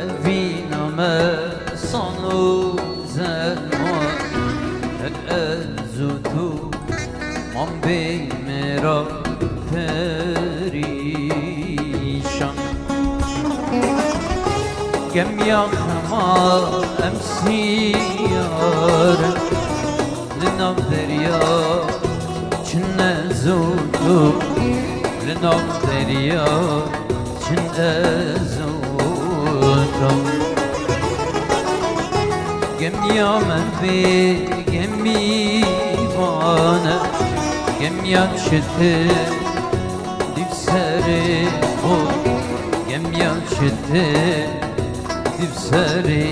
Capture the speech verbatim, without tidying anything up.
Evîna me san û zerman, her ez û tu mam bê me ra perîşan. Gemiya xema em siyar in, li nav derya çin ez û tu, li nav derya çin ez û tu. Gemiya me bê gemî vane, gemiya çi te dîv serê xwe, gemiya çi te dîv serê